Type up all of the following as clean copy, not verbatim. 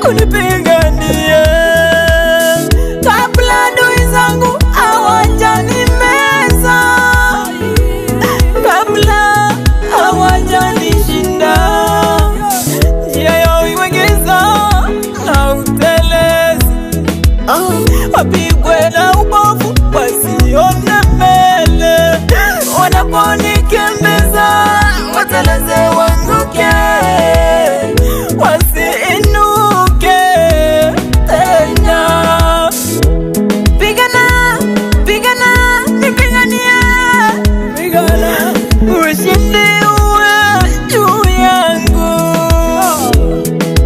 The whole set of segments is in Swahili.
Unipiganie kabla adui zangu hawajanimeza, kabla hawajanishinda. Njia yao iwe giza na utelezi, wapigwe na ubovu wasione mbele, wanaponikimbiza wateleze, waanguke, wasiinuke tena. Pigana, pigana, nipiganie, Pigana. Ushindi uwe juu yangu.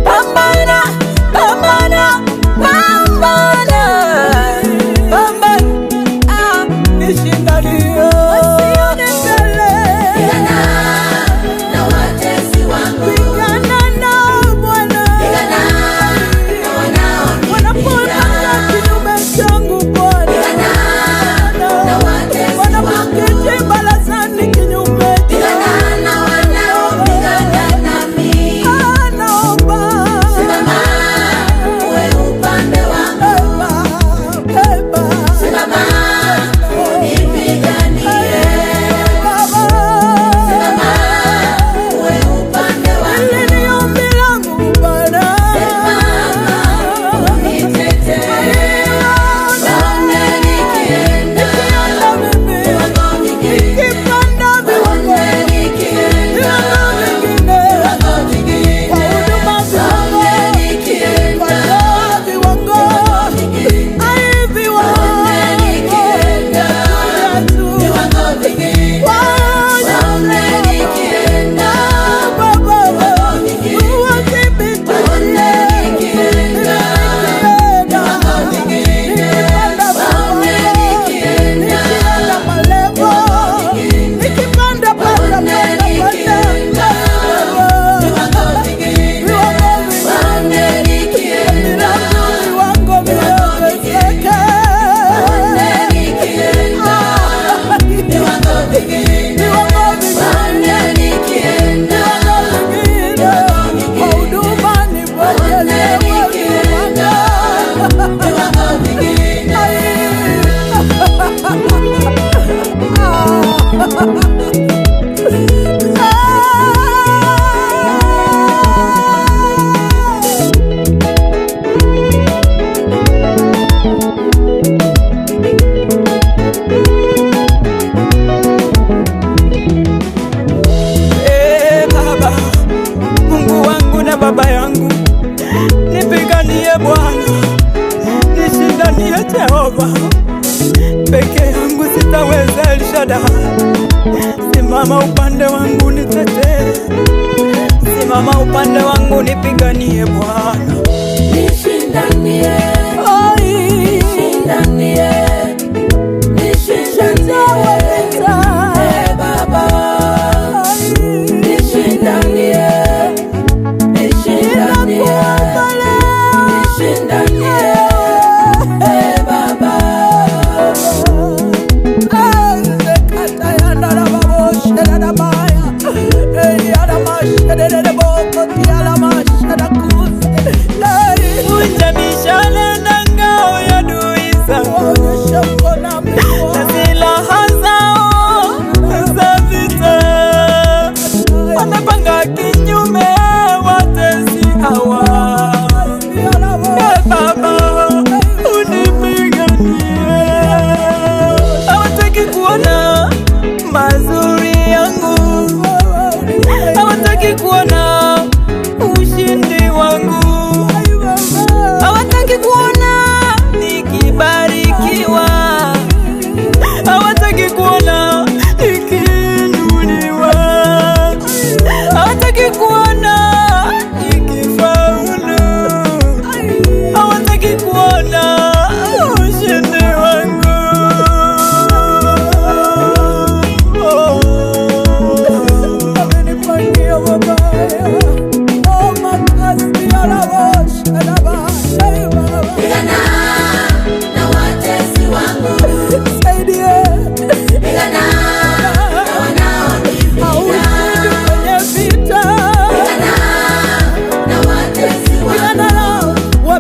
Pambana, pambana, pambana, pambana, ah, Nishindanie. wasione mbele. Pigana na watesi wangu, Pigana nao Bwana. pigana na wanaonipiga, Wanapopanga kinyume changu Bwana. pigana na watesi wangu, Wanapoketi barazani kinyume pigana na wanaopigana nami. Ah, naomba. Simama uwe upande wangu, Eba, eba. simama unipiganie, Baba. simama uwe upande wangu, Hili ni ombi langu Bwana. simama unitetee, waone nikienda Nikienda mimi, viwango vingine, nikipanda viwango, waone nikienda viwango vingine, viwango vingine, kwa huduma viwango, waone nikienda kwa ndoa viwango, vingine, ai viwango, waone nikienda tu. viwango vingine, waone nikienda Baba, vingine, uwathibitishe. waone nikienda viwango vingine, waone nikienda Nikienda malevo, nikipanda panda, waone panda, nikienda panda. viwango vingine, Viwango vingine. waone nikienda Viwango viongezeke. waone nikienda viwango vingine, Viwango vingine. waone nikienda Vingine. Kwa huduma ni waone nikienda viwango vingine. Eh, Baba, Mungu wangu na baba yangu, nipiganie Bwana, nishindanie Jehova. Peke yangu sitaweza, El Shaddai. Simama upande wangu nitetee, simama upande wangu nipiganie Bwana. Nishindanie, Ai, nishindanie, nishindanie, eh Baba, ai, nishindanie, nishindanie, ninakuomba leo. nishindanie, eh Baba.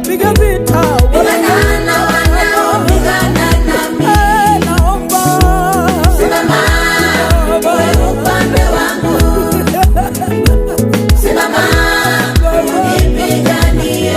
Piga vita Pigana na wanaopigana nami. Eh, naomba Simama Baba. uwe upande wangu. Simama unipiganie.